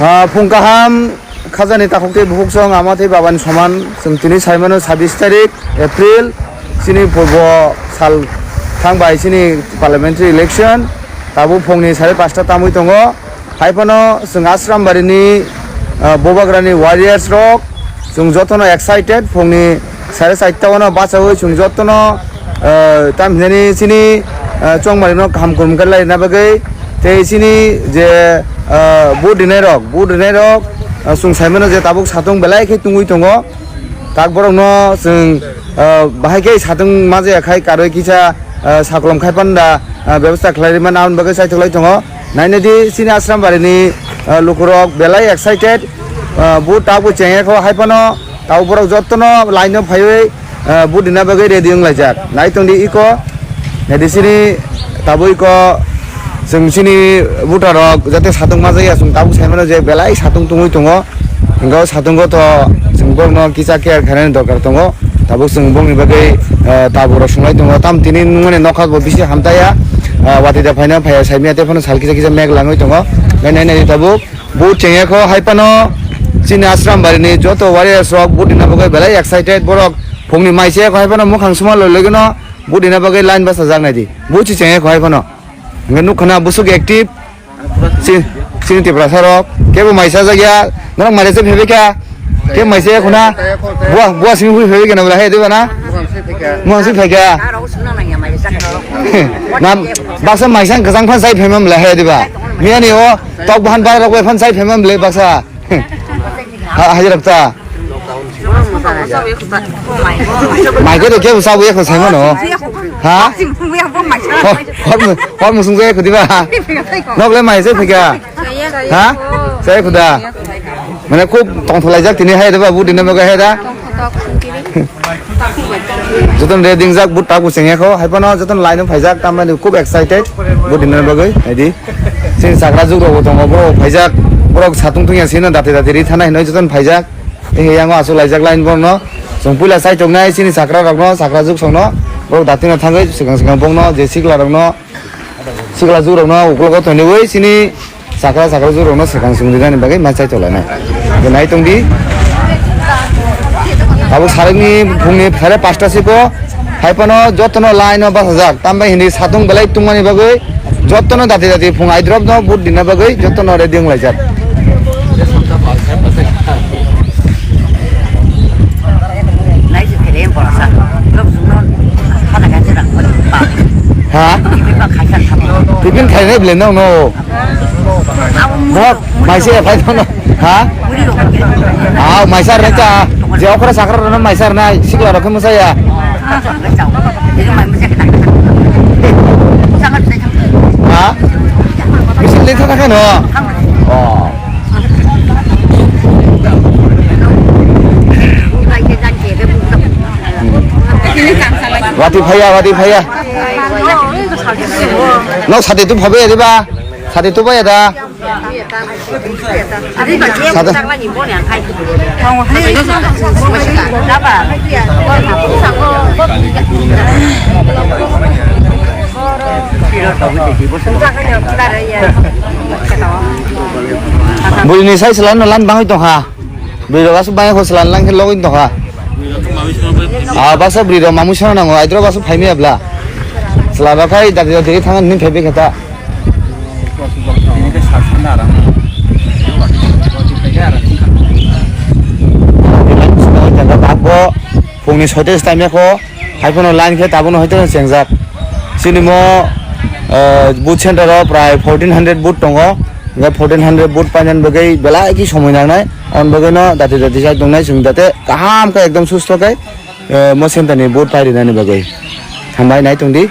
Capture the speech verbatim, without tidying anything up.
Ah, phung kaham khajani takhuk tei bukhuk song ama tei babani soman. Chwng tini saimano sabis tarik April, chini purbo sal thang bai chini parliamentary election. Tabuk phungni sare pasta tamwi tongo. Haiphano chwng Asrambari ni, ah, Bubagra ni warriors rok, chwng jotono excited. Phungni sare charta ono bachawi chwng jotono, ah, tam hinani chini, ah, chongmari no kaham kurum khe laina bagwi tei chini je, ah, vote rinai rok, vote rinai rok, ah, chwng saimano je tabuk satung belai khe tungwi tongo. Tak borok no chwng, ah, bahai khe satung ma jaya khai karwi kisa, ah, sakolom khai panda, ah, bebostha khlai rima na bagwi chaithok lai tongo. Nainadi chini Asrambari ni, ah, lukurok belai excited, ah, bo tabuk chengya kho haiphano tabuk borok jotono line no phaiwi, ah, vote rina bagwi ready wng laijak. Nai tongdi iko, naidi chini tabuk iko chwng chini voter rok jate satung ma jaya chwng tabuk saimano je belai satung tungwi tongo. Hingke o satungo to chwng borokno kisa care khainani dorkar tongo. Tabuk chwng bongni bagwi, eh, tabuk rok swngbai tongo. Tam tini nungmani nokha bo bisi hamtaya. Ah, watwi da phaina phaiya saimya tei phano sal kisa kisa meg langwi tongo. Nai nai nai tabuk bo chengya kho hai phano chini Asrambari ni joto warriors rok bo dina bagwi belai excited. Borok phungni mai se kho hai phano mukhang suma loi loi no bo dina bagwi line bachajak nai di. Bo chi chengya kho hai phano. Hingke nukha na busuk active. Chini, chini Tiprasa rok kebo mai chajak ya, norok mai se phebe kha, kebo mai se khuna, buwa, buwa simi hui phebe kha na bwla he diba na? Muhang si phaikha. Na baksa mai sang kwchang phan sai phema bwla he diba? Miyani o tok bahan bai rok bai phan sai phema bwla baksa. Ha, hajirok ta. Mai khe de kebo sabo yakho sai mano. Ha? Hor, hor, hor musung jaya kho diba? Nok le mai se phika. Ha? Sai khuda. Mane khub tongthok laijak tini hai diba, bu dina moga hai da. Joton re dingjak, but taku chengya kho, hai phano joton line o phaijak, tamani khub excited, but dinner bagwi, naidi. Chini chakra jug rok bo tongo, borok phaijak, borok satung tungya sino dati dati ri thana hinoi joton phaijak. Ehe yango aswk laijak line borno. Chwng puila chaitok nai chini chakra rokno, chakra jug songno, borok dati no thangwi swkang swkang bongno, je sikla rokno, sikla jug rokno uklogo thoniwi chini Sakra sakra jurokno swkang swng rinani bagwi ma chai tonglainai. Nai tongdi. Tabuk sarakni phungni phare pasta siko hai phano jotono line o bachajak. Tambai hindi satung belai tungmani bagwi jotono dati dati phung aidrop no but dina bagwi jotono ready wnglaijak. Ha? Tiffin khainai bwle nokno. Bo maise phai thangno. Ha? Ah, maisa rwkha. Je okra sakra rwno maisa rwnai, sikla rok khe mwsaya. Ha? Bisil lengtha khe no. Oh. Wati phaiya, wati phaiya. Nok sati tu phabe diba? Sati tu ba ya da? Sati. Bui ni sai selan no lan bangwi tongkha. Bui rok aswk bangwi kho selan lang khe logwi tongkha. Ah, baksa bui rok mamui sana nango, aidrok aswk phaimaya bla. Selan rok khai dati dati thang ni phaibai khe ta. Phungni soite se taimya kho, hai phano line khe tabukno hai phano chengjak. Chini mo, eh, booth center o prai fourteen hundred booth tongo. Hingkhe fourteen hundred booth painani bagwi belai khe somoi nangnai. Aboni bagwino dati dati chai tongnai chwng, jate kaham khe ekdom susto khe, eh, mo center ni booth pai rinani bagwi. Hambai nai tongdi.